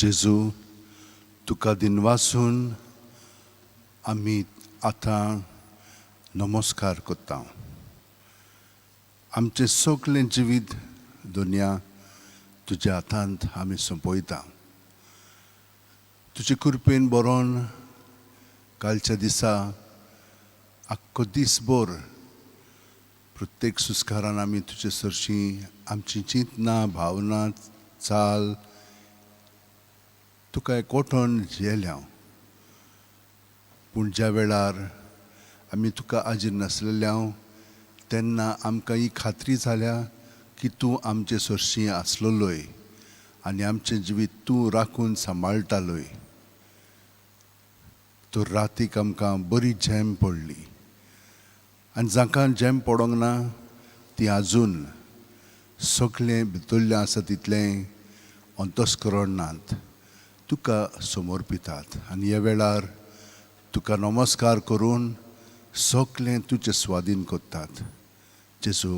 जेजू, तुका दिनवासून आमी आतां नमस्कार करता. आमचें सगळें जिवीत दुनिया तुज्या हातांत आमी सोंपयता. तुजे कृपेन बरोवन कालच्या दिसा आख्खो दीसभर प्रत्येक सुस्कारान आमी तुजे सरशीं आमची चिंतना, भावना, चाल तुका एकवटून जियेल्या. पूण ज्या वेळार आमी तुका आजीर नासलेल्या तेन्ना आमकां ही खात्री जाल्या की तूं आमचे सरशीं आसलेलोय आनी आमचें जिवीत तूं राखून सांबाळटालोय. तर रातीक आमकां बरी झेम पडली आनी जांकां झेम पडोंक ना ती आजून सगळें भितरलें आसा तितलें अंतस्करणांत तुका समर्पितात आनी ह्या वेळार तुका नमस्कार करून सगळें तुजे स्वाधीन करतात. जेजू,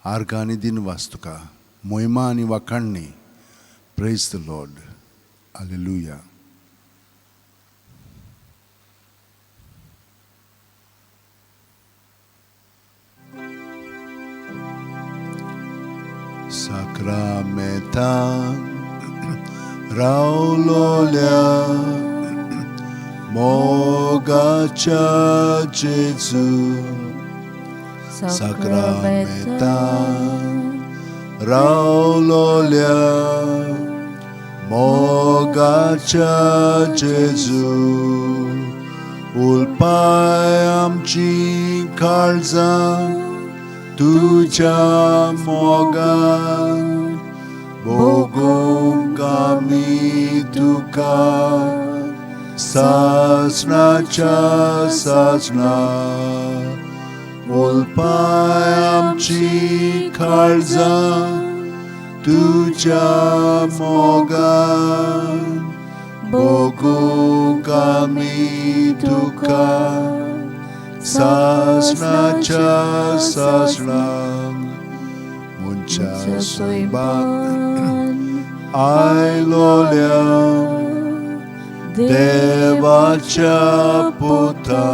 आर्गां आनी दिनवास तुका, मोहिमा आनी वाखाणणी. Praise the Lord. Hallelujah. साक्रामेंतान रावलोल्या मोगाच्या जेजू, साक्रामेंतान रावलोल्या मोगाच्या जेजू, उलपाय आमची काळजां तुज्या मोगान, भोगूंक आमी तुका सासणाच्या सासणा. उलपाय आमची काळजां तुज्या मोगान, भोगूंक आमी तुका सासणाच्या सासणा. मनशा सैमान आयलोल्या देवाच्या पुता,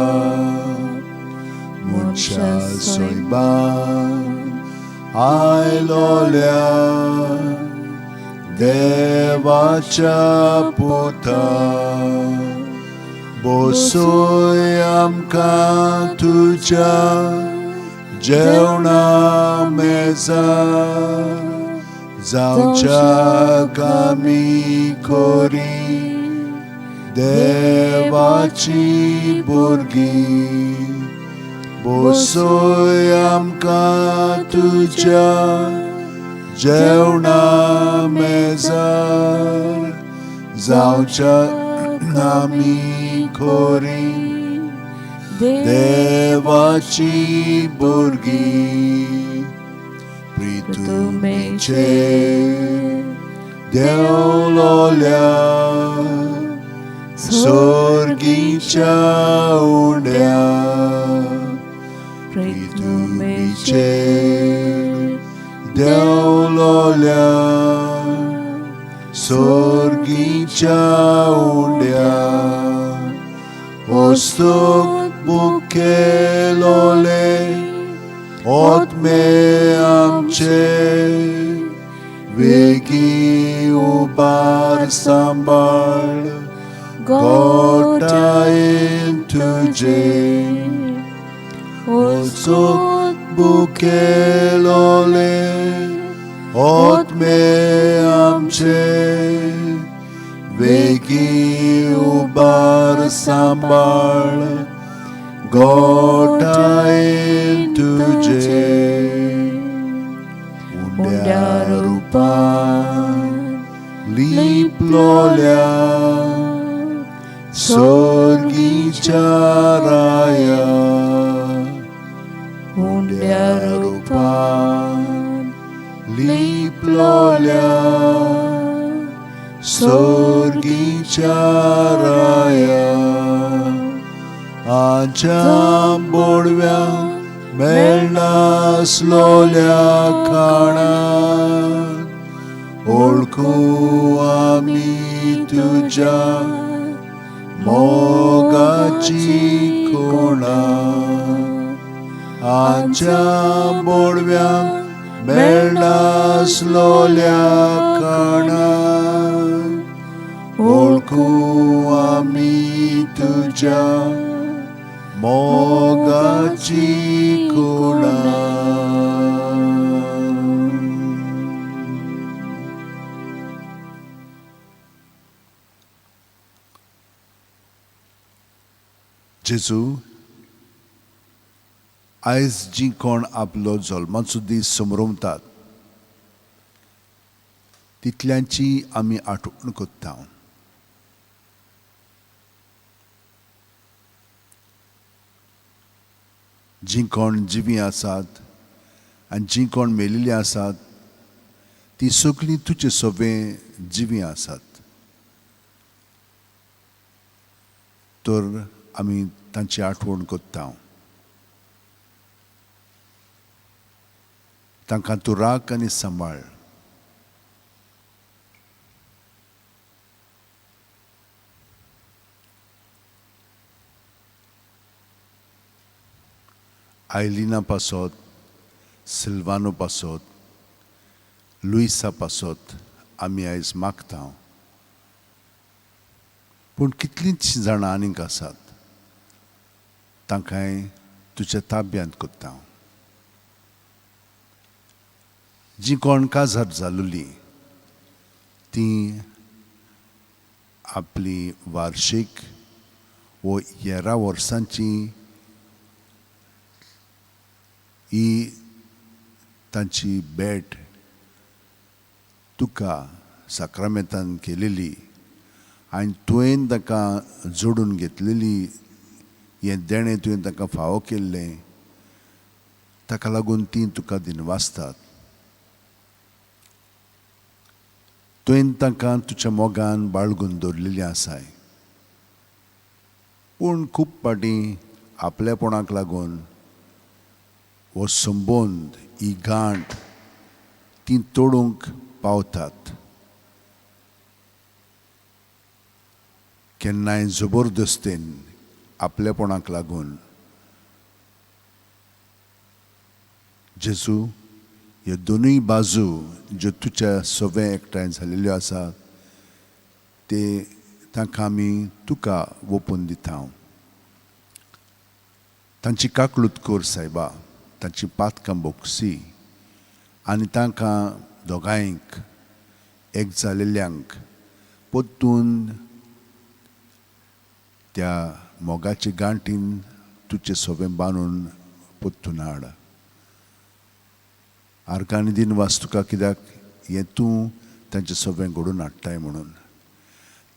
मनशा सैमान आयलोल्या देवाच्या पुता, बसय आमकां तुज्या जेवणा मेजार, जावच्याक आमी खोरी देवाची भुरगीं. बसय आमकां तुज्या जेवणा मेजार, जावच्याक आमी खोरी देवाची भुरगीं. प्रितुमेचेर देंवलोल्या सोर्गीच्या उंड्या, प्रितुमेचेर देंवलोल्या सोर्गीच्या उंड्या, वस्तूक मुखेलोले आत्मे आमचे वेगीं उबार सांबाळ गोटायेन तुजे. वस्तूक मुखेलोले आत्मे आमचे वेगीं उबार सांबाळ गोटायेन तुजे. उंड्या रुपान लिपलोल्या सोर्गीच्या राया, उंड्या रुपान लिपलोल्या सोर्गीच्या राया, आमच्या बोडव्या मेळनासलोल्या खाणान ओळखू आमी तुज्या मोगाची खुणा आमच्या बोडव्यांक मेळनासलोल्या काणान वळखूं आमी तुज्या मोगाची खुणा. जेजू, आयज जी कोण आपलो जल्माचो दीस समरमतात तितल्यांची आमी आठवण करता. जी कोण जिवीं आसात आनी जी कोण मेलिल्लीं आसात ती सगळीं तुजे सवे जिवीं आसात, तर आमी तांची आठवण करता. तांकां तूं राख आनी सांबाळ. आयलिना पासत, सिल्वानो पासत, लुईसा पासत आमी आयज मागता. पूण कितलींच जाणां आनीक आसात तांकांय तुज्या ताब्यांत करता. जी कोण काजार जाल्ली ती आपली वार्षीक वो 11 वर्सांची ही तांची भेट तुका साक्रामेंतान केलेली आनी तुवें ताका जोडून घेतलेली हें देणें तुवें ताका फावो केल्लें, ताका लागून तीं तुका दिनवासतात. तुवें तांकां तुज्या मोगान बाळगून दवरलेलीं आसाय, पूण खूब फावटी आपलेपणाक लागून हो संबंद, ही गांठ ती तोडूंक पावतात. केन्नाय जबरदस्तेन आपलेपणाक लागून. जेजू, ह्यो दोनूय बाजू ज्यो तुज्या सवे एकठांय जालेल्यो आसा ते तांकां आमी तुका ओपून दिता. तांची काकळूत कर सायबा, तांची पातकां बोगसी आनी तांकां दोगांयक एक जालेल्यांक परतून त्या मोगाचे गांठीन तुजे सोबें बांदून परतून हाड. आर्गांनी दिनवास तुका, कित्याक हें तूं तांचे सोबें घडोवन हाडटाय म्हणून.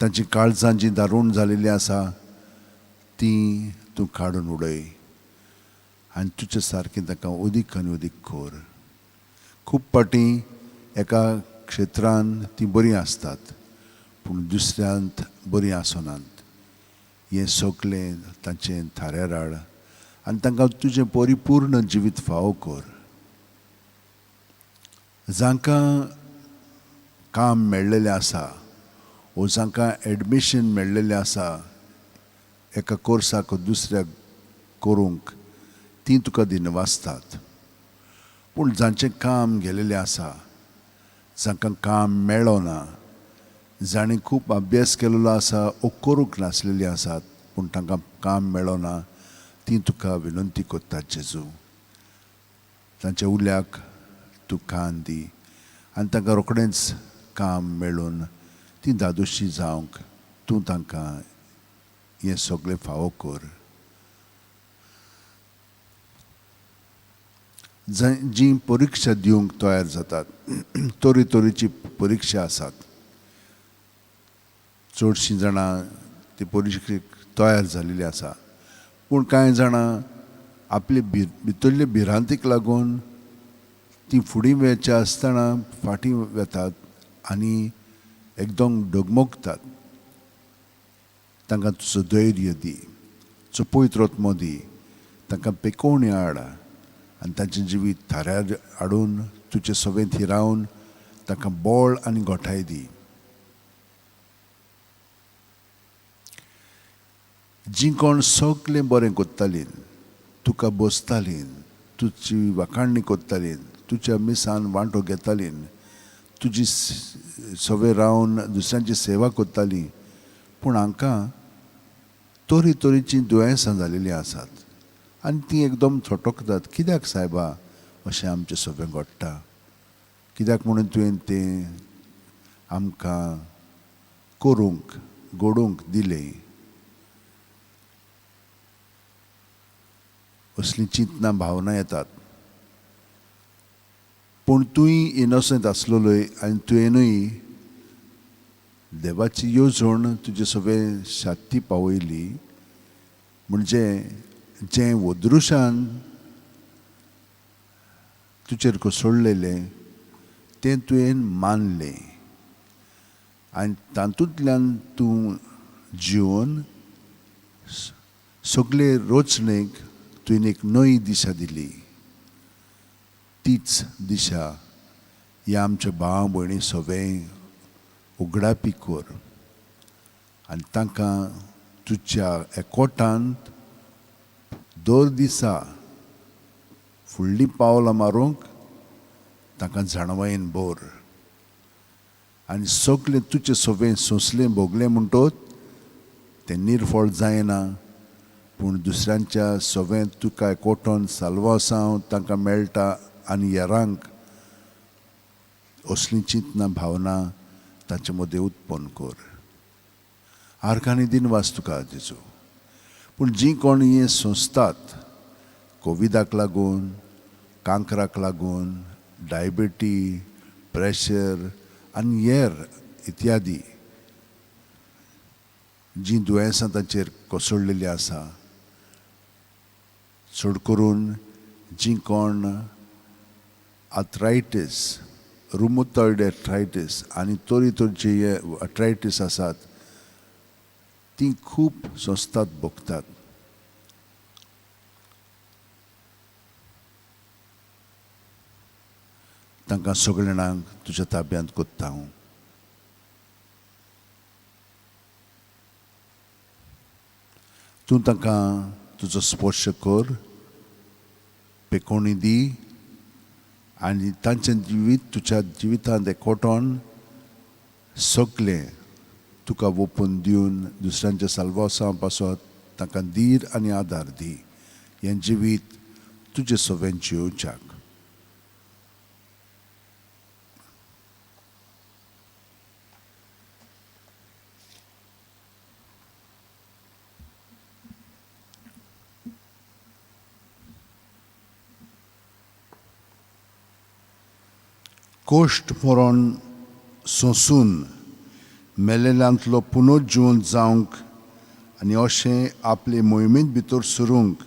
तांची काळजां जीं दारूण जालेलीं आसा तीं तूं काडून उडय आनी तुजे सारकें तांकां अदीक आनी अदीक कर. खूब फावटी एका क्षेत्रान तीं बरीं आसतात पूण दुसऱ्यांत बरीं आसनात. हें सगळें तांचें थाऱ्यार हाड आनी तांकां तुजें परिपूर्ण जिवीत फावो कर. जांकां काम मेळ्ळेलें आसा वो जांकां एडमिशन मेळ्ळेलें आसा एका कोर्साक दुसऱ्या करूंक, तीं तुका दिनवासतात. पूण जांचें काम गेलेलें आसा, जांकां काम मेळना, जांणी खूब अभ्यास केलेलो आसा वो करूंक नासलेलीं आसात पूण तांकां काम मेळना, तीं तुका विनंती करतात जेजू, तांच्या उल्याक तूं कान दी आनी तांकां रोखडेंच काम मेळून तीं धादोशी जावंक तूं तांकां हें सगळें फावो कर. जीं परिक्षा दिवंक तयार जातात, तरेतरेची परिक्षा आसात, चडशीं जाणां ती परिक्षेक तयार जालेली आसा, पूण कांय जाणां आपले भितरले भिरांतीक लागून ती फुडें वेचे आसतना फाटीं वेतात आनी एकदम डगमगतात. तांकां तुजो धैर्य दी, तुजो पवित्र आत्मो दी, तांकां पेकोवणी हाड आनी तांचें जिवीत थाऱ्यार हाडून तुजे सवें थिरावन तांकां बळ आनी गोठाय दी. जीं कोण सगलें बरें कोत्तालीं, तुका बसतालीं, तुजी वाखाणणी कोत्तालीं, तुज्या मिसान वांटो घेतालीं, तुजी सवे रावन दुसऱ्यांची सेवा कोत्तालीं, पूण हांकां तरे तरेचीं दुयेंसां जालेलीं आसात आनी तीं एकदम थटकतात. कित्याक सायबा अशें आमचें सगळें घडटा? कित्याक म्हणून तुवें तें आमकां करूंक घडोवंक दिलें? असलीं चिंतनां भावना येतात. पूण तूंय इनोसंत आसलेलोय आनी तुवेंनूय देवाची येवजण तुजे सगळें शाती पावयली. म्हणजे जें वदृशान तुजेर कोसळलेलें तें तुवें मानलें आनी तातूंतल्यान तूं जिवन सगळे रचणेक तुवें एक नवी दिशा दिली. तीच दिशा ह्या आमच्या भाव भयणी सगळें उगडापी कर आनी तांकां तुज्या एकवटांत दर दिसा फुडलीं पावलां मारूंक तांकां जाणवायेन भर आनी सगळें तुजें सगळें सोंसलें भोगलें म्हणटोच तें निर्फळ जायना, पूण दुसऱ्यांच्या सगळें तुका एकवटोन साल्वासांव तांकां मेळटा आनी हेरांक असलीं चिंतनां भावना तांचे मदें उत्पन्न कर. आरकानी दिनवास तुका जेजू. पूण जीं कोण हें सोंसतात कोविडाक लागून, कांक्राक लागून, डायबिटी, प्रेशर आनी हेर इत्यादी जीं दुयेंसां तांचेर कोसळलेलीं आसा, चड करून जीं कोण आर्थरायटीस, रुमोतॉयड आर्थरायटीस आनी तरेतरेचे हे आर्थरायटीस आसात तीं खूब सोंसतात भोगतात. तांकां सगळ्या जाणांक तुज्या ताब्यांत कोत्ता हांव. तूं तांकां तुजो स्पर्श कर, पेकोणी दी आनी तांचें जिवीत तुज्या जिवितांत एकवटोन सगळें तुका ओपून दिवन दुसऱ्यांच्या साल्वासां पासत तांकां धीर आनी आदार दी. हें जिवीत तुजें सगळें जियोवच्याक. कोश्ट मरण सोंसून मेलेल्यांतलो पुनर्जिवन जावंक आनी अशें आपले मोहिमेंत भितर सरूंक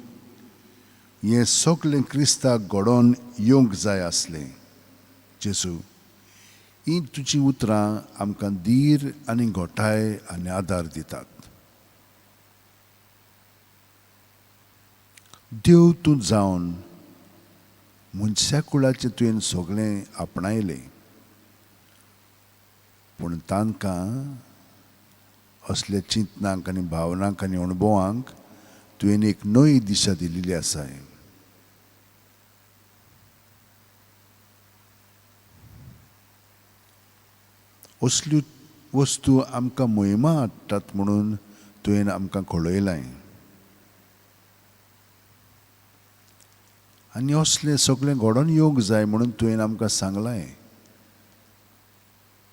हें सगळें क्रिस्ताक घडोवन येवंक जाय आसलें. जेजू, हीं तुजीं उतरां आमकां धीर आनी घोटाय आनी आदार दितात. देव तूं जावन मनशा कुळाचें तुवें सगळें आपणायलें, पूण तांकां असल्या चिंतनांक आनी भावनांक आनी अणभवांक तुवें एक नवी दिशा दिल्ली आसा. असल्यो वस्तू आमकां मोहिमा हाडटात म्हणून तुवें आमकां कळयलां आनी असलें सगळें घडोवन येवंक जाय म्हणून तुवें आमकां सांगलां,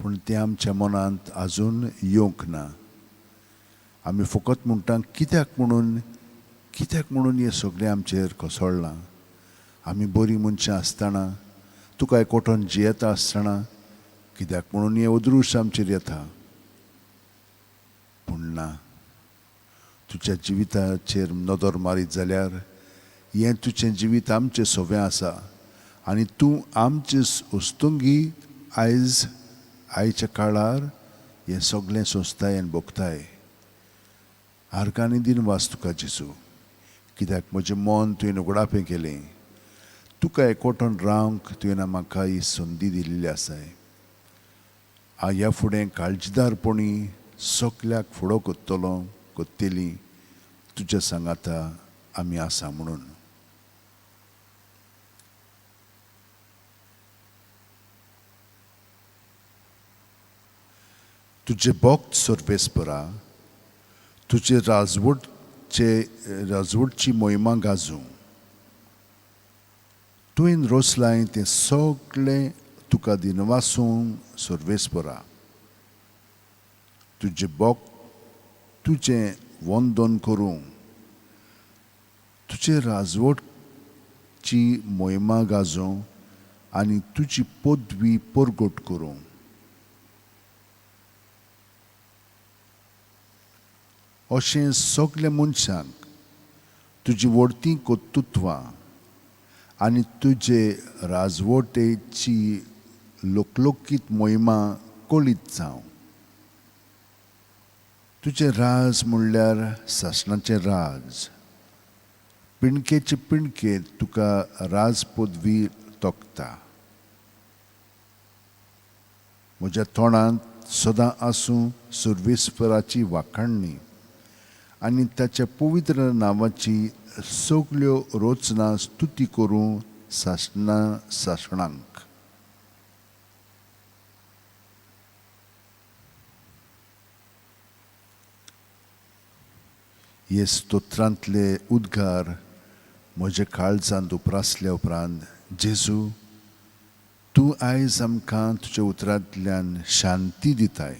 पूण तें आमच्या मनांत आजून येवंक ना. आमी फकत म्हणटा कित्याक म्हणून हें सगळें आमचेर कोसळ्ळां? आमी बरीं मनशां आसतना, तुका एकवटोन जियेता आसतना कित्याक म्हणून हें अदृश्ट आमचेर येता? पूण ना, तुज्या जिविताचेर नदर मारीत जाल्यार हें तुजें जिवीत आमचें सोवें आसा आनी तूं आमचे वस्तुंगी आयज आयच्या काळार हें सगळें सोंसताय आनी भोगताय. आरकानी दिनवास तुका जेजू, कित्याक म्हजें मन तुवें उगडापें केलें. तुका एकवटोन रावंक तुवें म्हाका ही संदी दिल्ली आसाय. ह्या फुडें काळजीदारपणी सगल्याक फुडो कोत्तलो कोत्तेली तुज्या सांगाता आमी आसा म्हणून. तुजे भक्त सर्वेस्परा तुजे राजवटची मोहिमा गाजूं. तुवें रोसलाय तें सगळें तुका दिनवासूं सर्वेस्परा. तुजे भक्त तुजें वंदन करूं, तुजे राजवटची मोहिमा गाजूं आनी तुजी पदवी परगट करूं. अशें सगल्या मनशांक तुजी व्हडतीं कर्तृत्वां आनी तुजे राजवटेची लोकलोकीत मोहिमा कळीत जावं. तुजें राज म्हणल्यार सासणाचें राज, पिणकेचे पिणके तुका राज पदवी तोखता. म्हज्या तोंडांत सदां आसूं सर्वेस्पराची वाखाणणी आनी ताच्या पवित्र नांवाची सगल्यो रचना स्तुती करूं सासणा सासणांक. हे स्तोत्रांतले उद्गार म्हज्या काळजांत उप्रासल्या उपरांत जेजू तूं आयज आमकां तुज्या उतरांतल्यान शांती दिताय.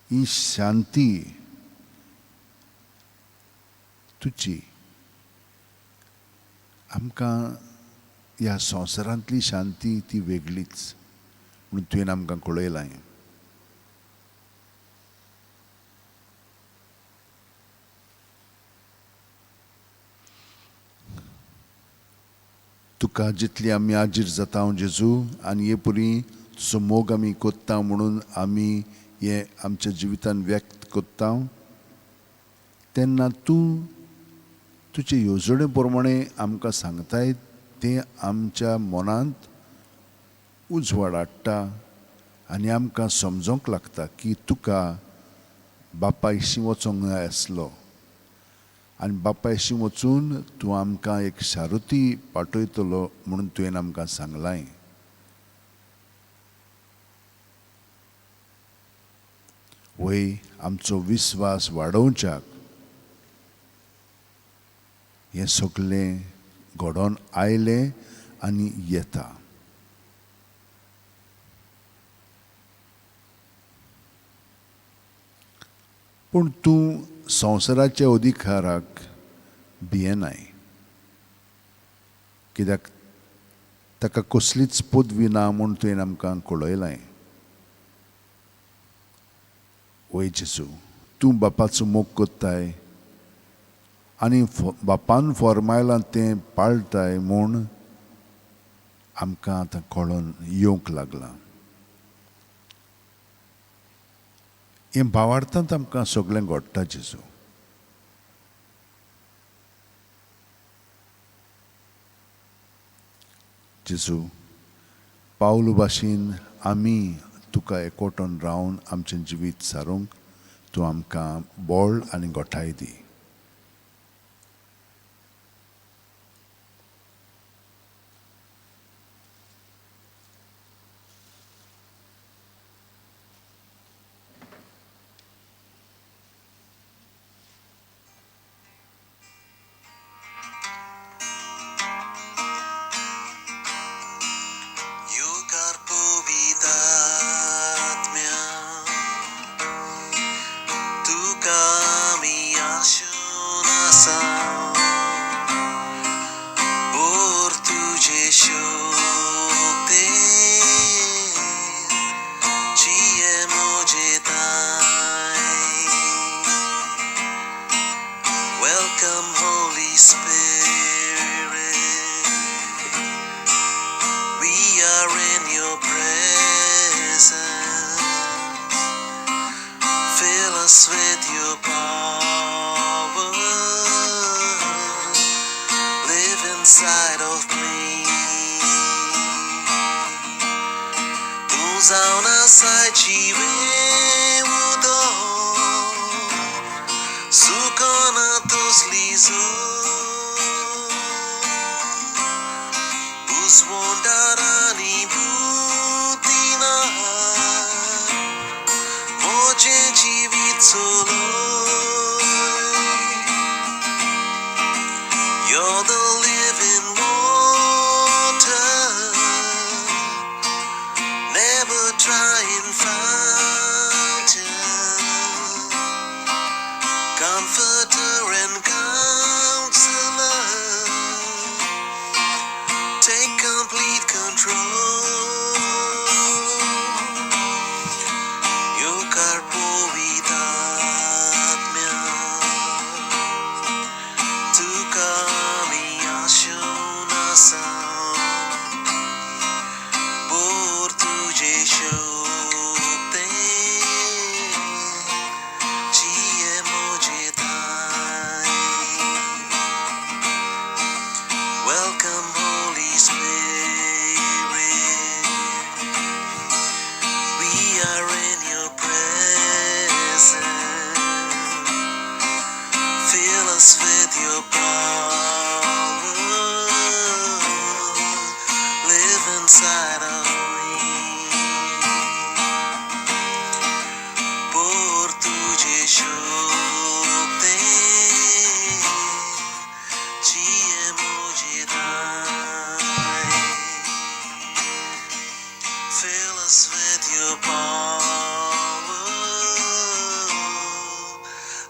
ही शांती तुजी आमकां ह्या संवसारांतली शांती ती वेगळीच म्हणून तुवें आमकां कळयलां. तुका जितली आमी आजीर जाता जेजू आनी हे परी तुजो मोग आमी कोत्ता म्हणून आमी हे आमच्या जिवितान व्यक्त कोत्ता तेन्ना तूं तुजे येवजणे प्रमाणे आमकां सांगताय तें आमच्या मनांत उजवाड हाडटा आनी आमकां समजोंक लागता की तुका बापायशी वचोंक जाय आसलो आनी बापायशी वचून तूं आमकां एक शारुती पाठयतलो म्हणून तुवें आमकां सांगलां. वय आमचो विस्वास वाडोवच्याक हें सगळें घडोवन आयलें आनी येता. पूण तूं संवसाराच्या अधिकाराक भियेनाय, कित्याक ताका कसलीच पदवी ना म्हूण तुवें आमकां कळयलां. वय जेजू तूं बापाचो मोग कोत्ताय आनी बापान फॉर्मायलां तें पाळटाय म्हूण आमकां आतां कळोन येवंक लागलां. हें भावार्थांत आमकां सगळें घडटा जेजू. जेजू पावलू भाशेन आमी तुका एकवटून रावन आमचें जिवीत सारूंक तूं आमकां बळ आनी गोठाय दी. Welcome, Holy Spirit. We are in your presence. Fill us with your power. Live inside of me. Tu zauna sai jive udo. soul. Buswondarani buddhina moje jeevit solo. You're the living water, never drying fountain, comforter and counselor. Take complete control. Yokar povitatmya tuka mi ashunasa por tuje shokte jiye moje thai. Welcome, Holy Spirit. We are in your presence. Fill us with your power. Live inside of me. Por tuje shokte jiye moje thai. Fill us with your power.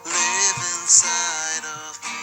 Live inside of me.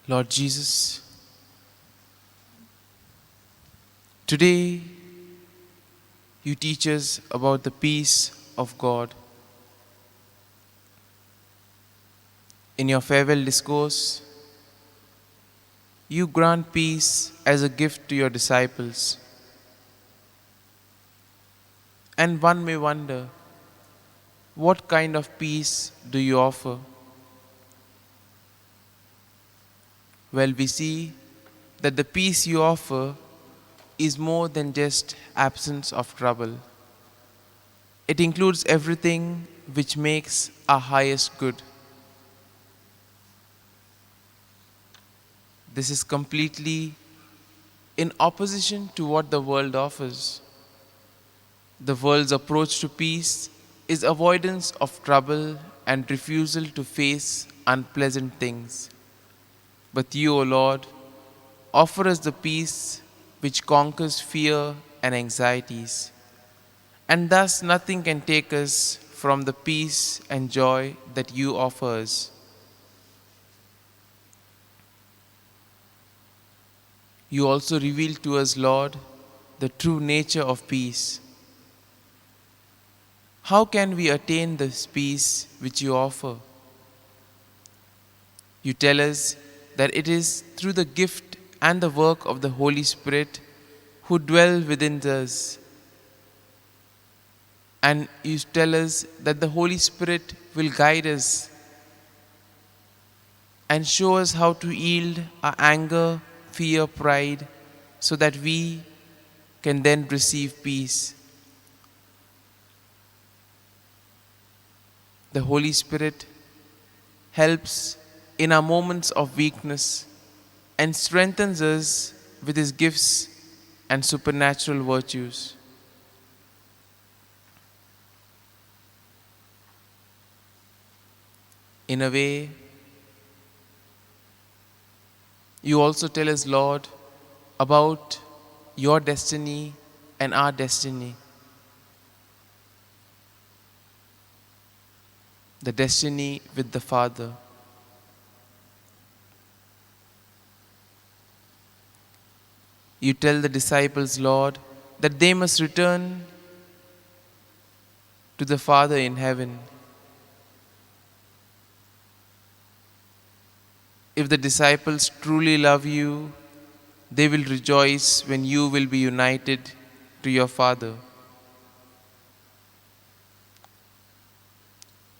Lord Jesus, today you teach us about the peace of God. In your farewell discourse, you grant peace as a gift to your disciples. And one may wonder, what kind of peace do you offer? Well, we see that the peace you offer is more than just absence of trouble. It includes everything which makes our highest good. This is completely in opposition to what the world offers. The world's approach to peace is avoidance of trouble and refusal to face unpleasant things. But you, O Lord, offer us the peace which conquers fear and anxieties. And thus nothing can take us from the peace and joy that you offer us. You also reveal to us, Lord, the true nature of peace. How can we attain this peace which you offer? You tell us that it is through the gift and the work of the Holy Spirit who dwell within us. And you tell us that the Holy Spirit will guide us and show us how to yield our anger, fear, pride, so that we can then receive peace. The Holy Spirit helps in our moments of weakness and strengthens us with His gifts and supernatural virtues. In a way, you also tell us, Lord, about your destiny and our destiny. The destiny with the Father. You tell the disciples, Lord, that they must return to the Father in heaven. If the disciples truly love you, they will rejoice when you will be united to your Father.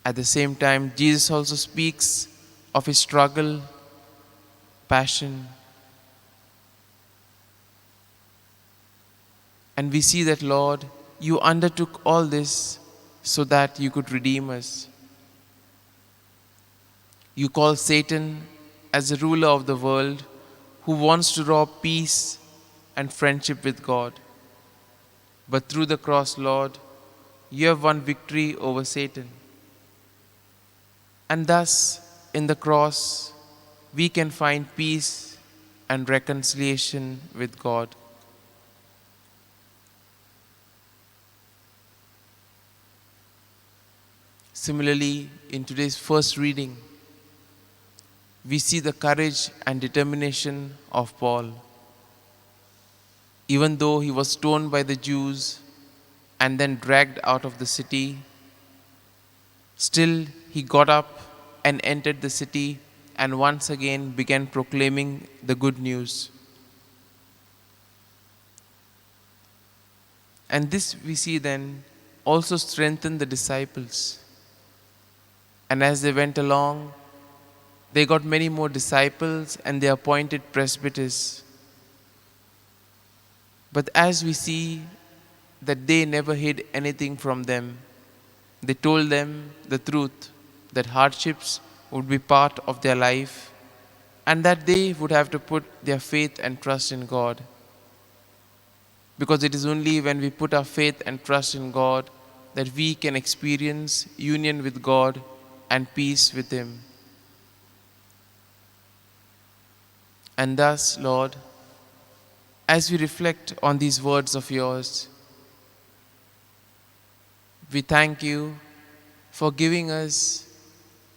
At the same time, Jesus also speaks of his struggle, passion. And we see that, Lord, you undertook all this so that you could redeem us. You call Satan as the ruler of the world who wants to rob peace and friendship with God. But through the cross, Lord, you have won victory over Satan. And thus, in the cross, we can find peace and reconciliation with God. Similarly, in today's first reading, we see the courage and determination of Paul. Even though he was stoned by the Jews and then dragged out of the city, still he got up and entered the city and once again began proclaiming the good news. And this we see then also strengthened the disciples. And as they went along, they got many more disciples and they appointed presbyters. But as we see that they never hid anything from them, they told them the truth, that hardships would be part of their life and that they would have to put their faith and trust in God. Because it is only when we put our faith and trust in God that we can experience union with God and peace with Him. And thus, Lord, as we reflect on these words of yours, we thank you for giving us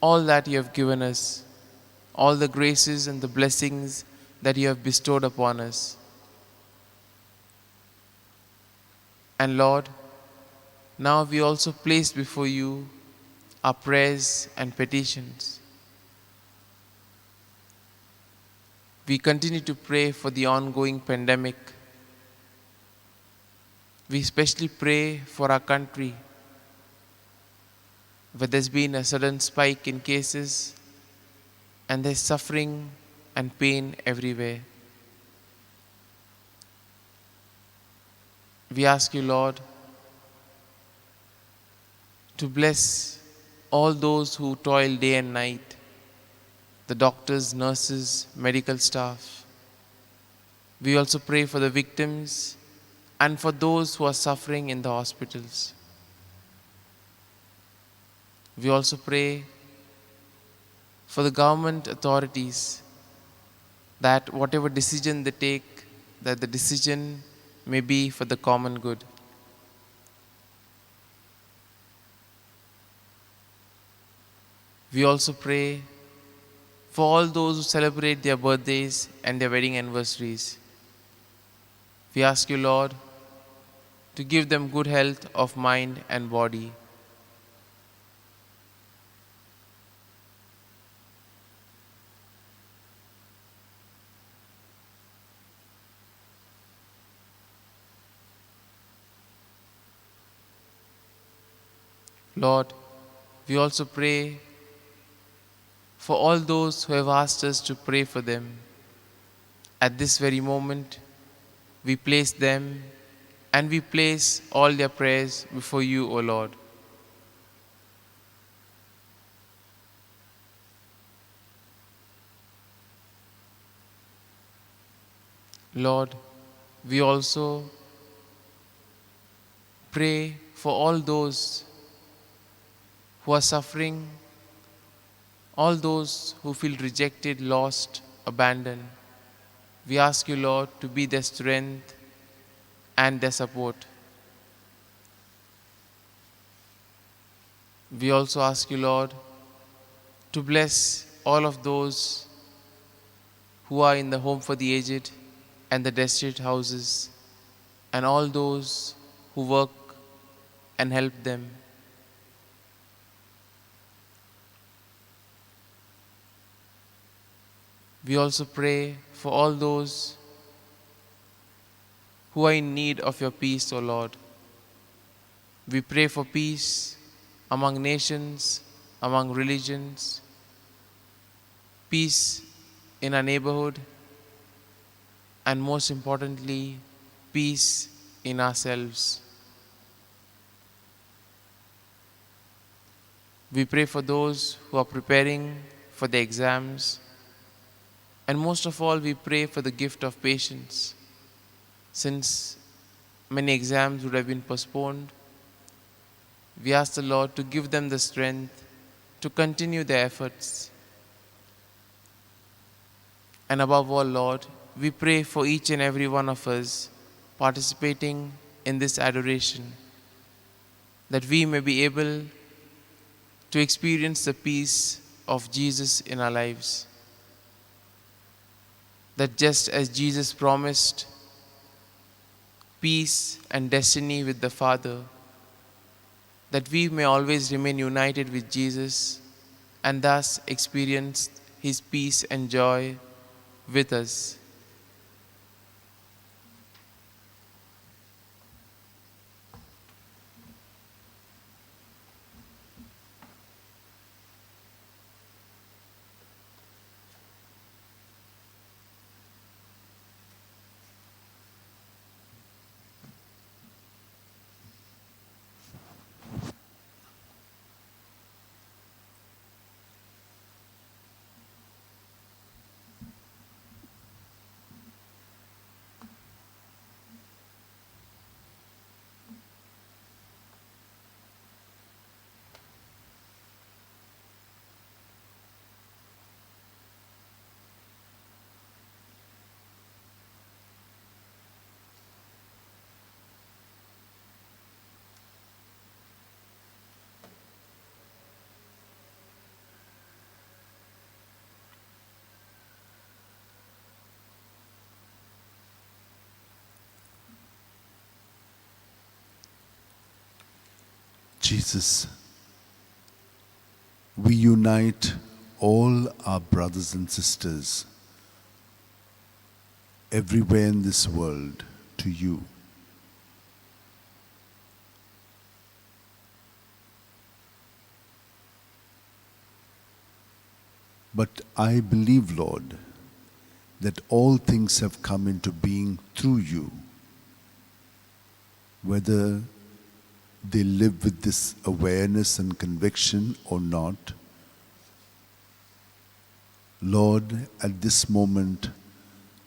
all that you have given us, all the graces and the blessings that you have bestowed upon us. And Lord, now we also place before you our prayers and petitions. We continue to pray for the ongoing pandemic. We especially pray for our country, where there's been a sudden spike in cases and there's suffering and pain everywhere. We ask you, Lord, to bless all those who toil day and night, the doctors, nurses, medical staff. We also pray for the victims and for those who are suffering in the hospitals. We also pray for the government authorities that whatever decision they take, that the decision may be for the common good. We also pray for all those who celebrate their birthdays and their wedding anniversaries. We ask you, Lord, to give them good health of mind and body. Lord, we also pray for all those who have asked us to pray for them. At this very moment, we place them and we place all their prayers before you, O Lord. Lord, we also pray for all those who are suffering, all those who feel rejected, lost, abandoned. We ask you, Lord, to be their strength and their support. We also ask you, Lord, to bless all of those who are in the home for the aged and the destitute houses and all those who work and help them. We also pray for all those who are in need of your peace, O Lord. We pray for peace among nations, among religions, peace in our neighborhood, and most importantly, peace in ourselves. We pray for those who are preparing for the exams, and most of all, we pray for the gift of patience. Since many exams would have been postponed, we ask the Lord to give them the strength to continue their efforts. And above all, Lord, we pray for each and every one of us participating in this adoration, that we may be able to experience the peace of Jesus in our lives. That just as Jesus promised peace and destiny with the Father, that we may always remain united with Jesus and thus experience His peace and joy with us. Jesus, we unite all our brothers and sisters everywhere in this world to you. But I believe, Lord, that all things have come into being through you, whether they live with this awareness and conviction or not. Lord, at this moment,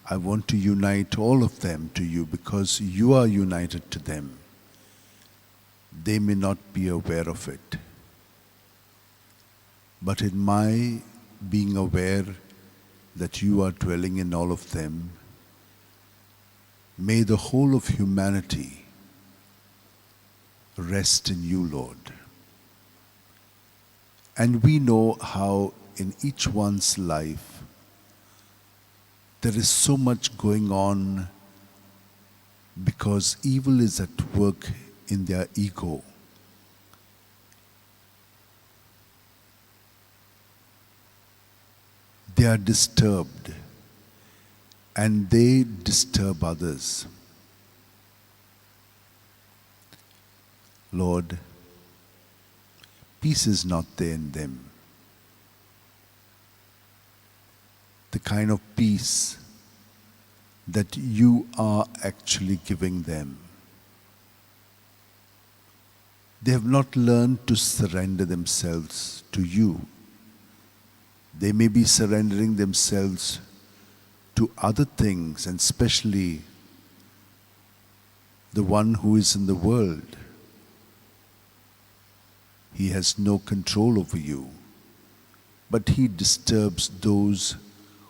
I want to unite all of them to you because you are united to them. They may not be aware of it. But in my being aware that you are dwelling in all of them, may the whole of humanity rest in you, Lord. And we know how in each one's life there is so much going on because evil is at work in their ego. They are disturbed and they disturb others. Lord, peace is not there in them. The kind of peace that you are actually giving them. They have not learned to surrender themselves to you. They may be surrendering themselves to other things, and especially the one who is in the world. He has no control over you, but he disturbs those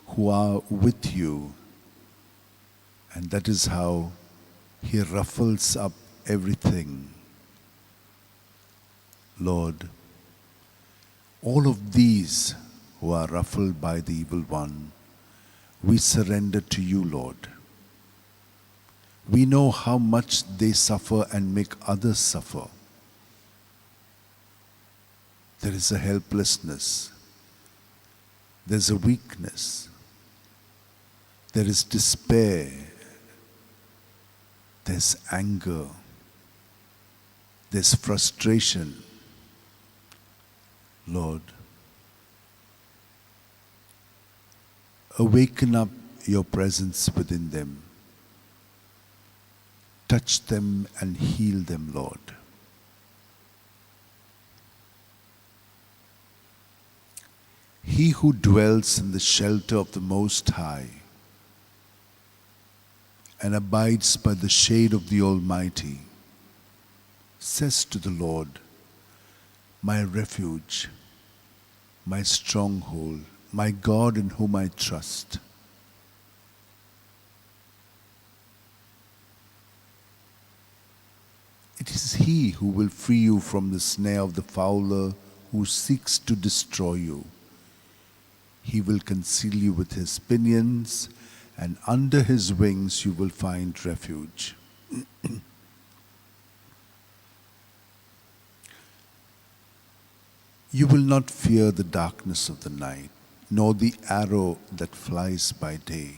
who are with you, and that is how he ruffles up everything. Lord, all of these who are ruffled by the evil one, we surrender to you, Lord. We know how much they suffer and make others suffer. There is a helplessness. There's a weakness. There is despair. There's anger. There's frustration. Lord, awaken up your presence within them. Touch them and heal them, Lord. He who dwells in the shelter of the Most High and abides by the shade of the Almighty says to the Lord, my refuge, my stronghold, my God in whom I trust. It is He who will free you from the snare of the fowler who seeks to destroy you. He will conceal you with His pinions, and under His wings you will find refuge. You will not fear the darkness of the night, nor the arrow that flies by day,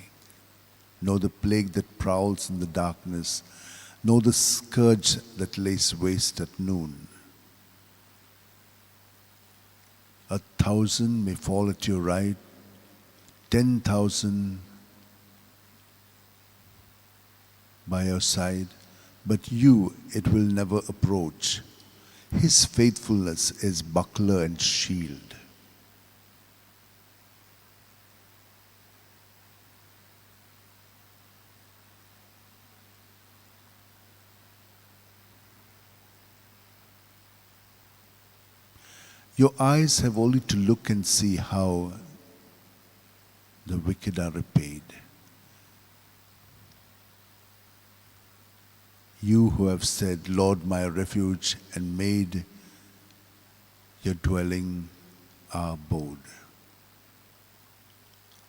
nor the plague that prowls in the darkness, nor the scourge that lays waste at noon. 1,000 may fall at your right, 10,000 by your side, but you it will never approach. His faithfulness is buckler and shield. Your eyes have only to look and see how the wicked are repaid. You who have said, Lord, my refuge, and made your dwelling our abode.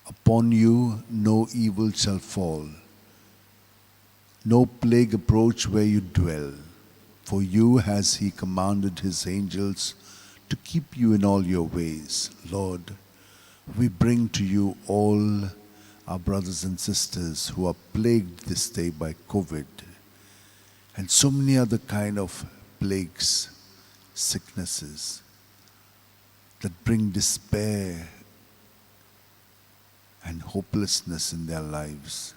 Upon you no evil shall fall, no plague approach where you dwell. For you has He commanded His angels to keep you in all your ways. Lord, we bring to you all our brothers and sisters who are plagued this day by COVID and so many other kind of plagues, sicknesses that bring despair and hopelessness in their lives.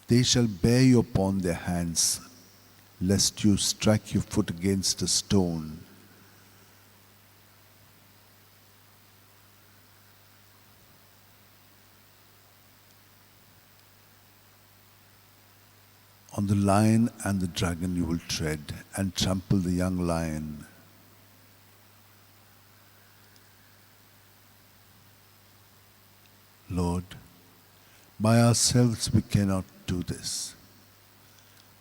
They shall bear you upon their hands, lest you strike your foot against a stone. On the lion and the dragon you will tread, and trample the young lion. Lord, by ourselves we cannot do this,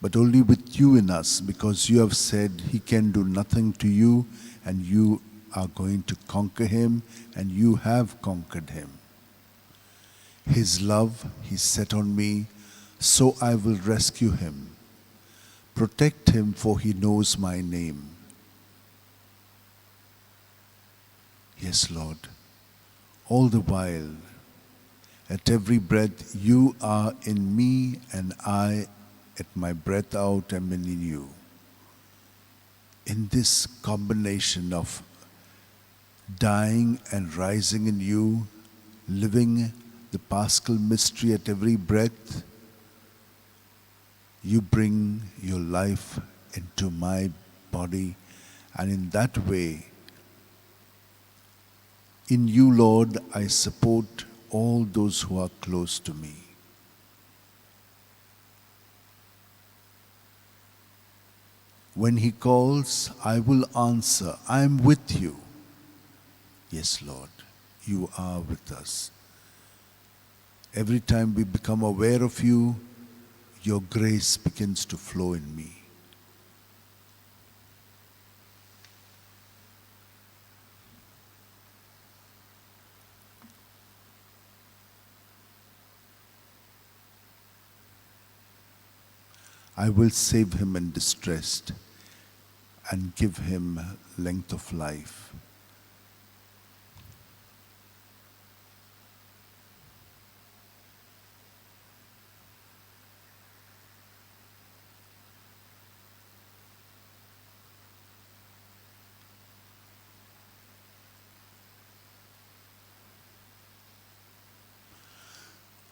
but only with you in us, because you have said he can do nothing to you, and you are going to conquer him, and you have conquered him. His love he set on me, so I will rescue him. Protect him, for he knows my name. Yes, Lord, all the while, at every breath, you are in me, and I, at my breath out, am in you. In this combination of dying and rising in you, living the Paschal mystery at every breath, you bring your life into my body, and in that way, in you, Lord, I support all those who are close to me. When he calls, I will answer. I am with you. Yes, Lord, you are with us. Every time we become aware of you, your grace begins to flow in me. I will save him in distress and give him length of life.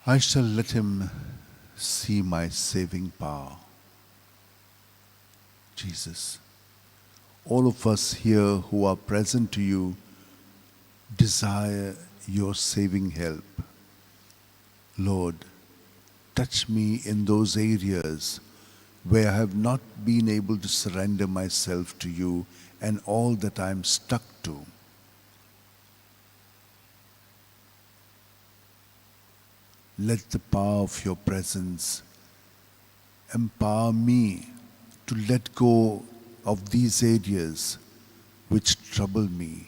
I shall let him see my saving power. Jesus, all of us here who are present to you desire your saving help. Lord, touch me in those areas where I have not been able to surrender myself to you and all that I am stuck to. Let the power of your presence empower me to let go of these areas which trouble me,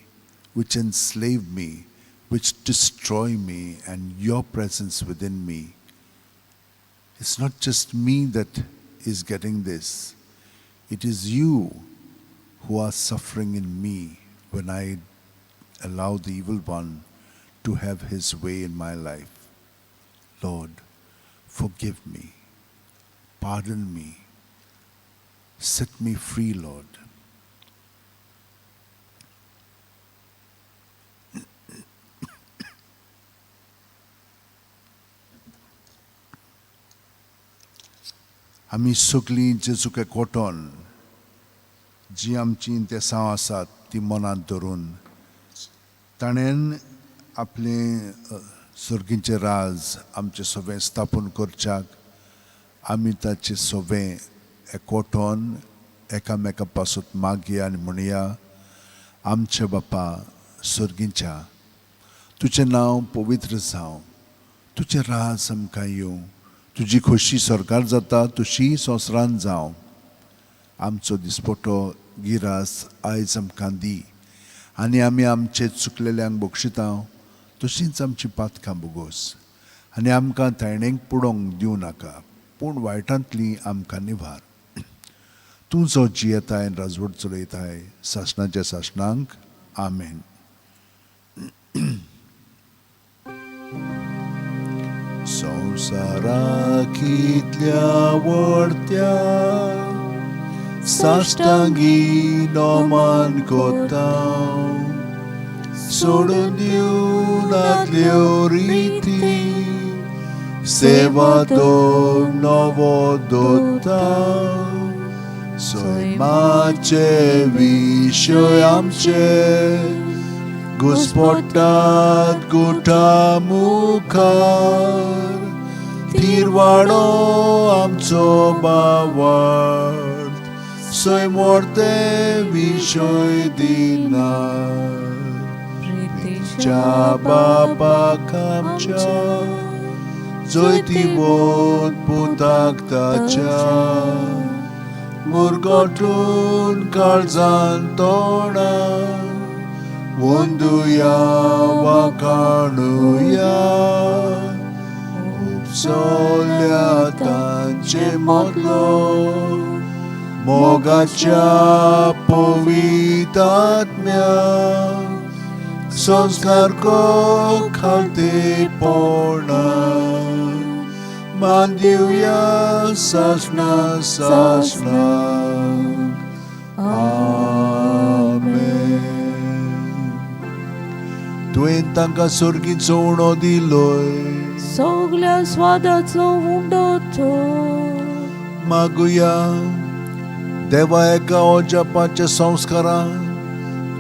which enslave me, which destroy me, and your presence within me. It's not just me that is getting this. It is you who are suffering in me when I allow the evil one to have his way in my life. Lord, forgive me, pardon me, set me free, Lord. आमी सगळीं जेजूक एकवटून जी आमची इंतेसांव आसात ती मनांत धरून ताणें आपलें सर्गीचें राज आमचें सगळें स्थापन करच्याक आमी ताचें सगळें एकवटून एकामेका पासत मागया आनी म्हणया, आमच्या बापा सर्गीच्या, तुजें नांव पवित्र जावं, तुजें राज आमकां येवं, तुजी खोशी सरकार जाता तशी संवसारांत जावं. आमचो दिसपटो गिरास आयज आमकां दी आनी आमी आमचे चुकलेल्यांक बक्षिता तशींच आमची पातकां बोगोस आनी आमकां तायणेक पुडोवंक दिवं नाका, पूण वायटांतली आमकां निवार. तूं जो जियेताय राजवट चलयताय सासणाच्या सासणांक, आमेन. संवसाराक कितल्या व्हडत्या साश्टांगी नोमान कोता, सोडून दिवन आदल्यो रिती, सेवा दोन नवो दोता, सैमाचे विशय आमचे घुस्पटात गुठा मुखार, तिरवाडो आमचो बावड, सैमोर्ते विशय दिना, प्रितीच्या बापाक आमच्या, जैतिवंत पुताक ताच्या, मुरगटून काळजान तोंडा, वंदुया वाखाणुया, उपसल्या तांचे मदलो, मोगाच्या पवित्र आत्म्या, संस्कार को खालतेपणा, मान दिवया सासणा सासणाक, आमेन. तुवें तांकां सर्गीचो उणो दिलोय, सगल्या स्वादाचो उंडो तो. मागुया देवा एका अजापाच्या संस्कारान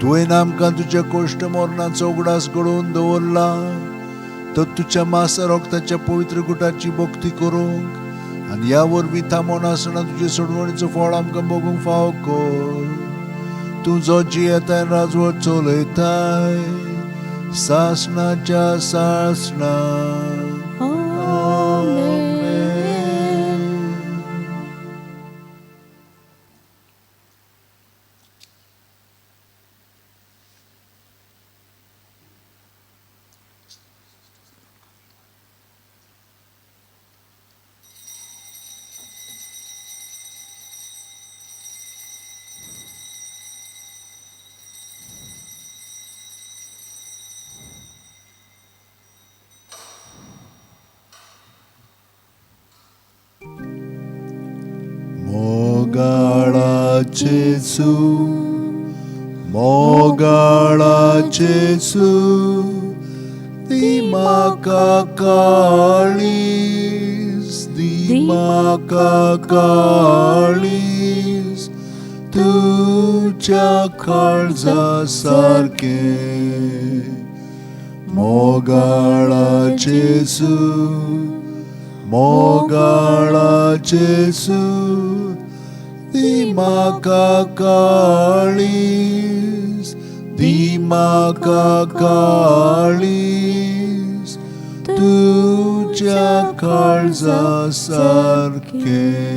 तुवें आमकां तुज्या कोश्ट मरणाचो उगडास घडोवन दवरला, तर तुज्या मासा रोगताच्या पवित्र गुटाची भक्ती करूंक आनी ह्या वरवीं थांबोवन आसतना तुजे सोडवणीचो फळ आमकां भोगूंक फावो कर. तूं जो जियेताय राजवट चलयताय सासणाच्या सासणाक, आमेन. जेजू, मोगाळा जेजू, दी म्हाका काळीज, दी म्हाका काळीज तुज्या काळजा सारकें. मोगाळा जेजू, मोगाळा जेजू, दी म्हाका काळीज, दी म्हाका काळीज तुज्या काळजा सारकें.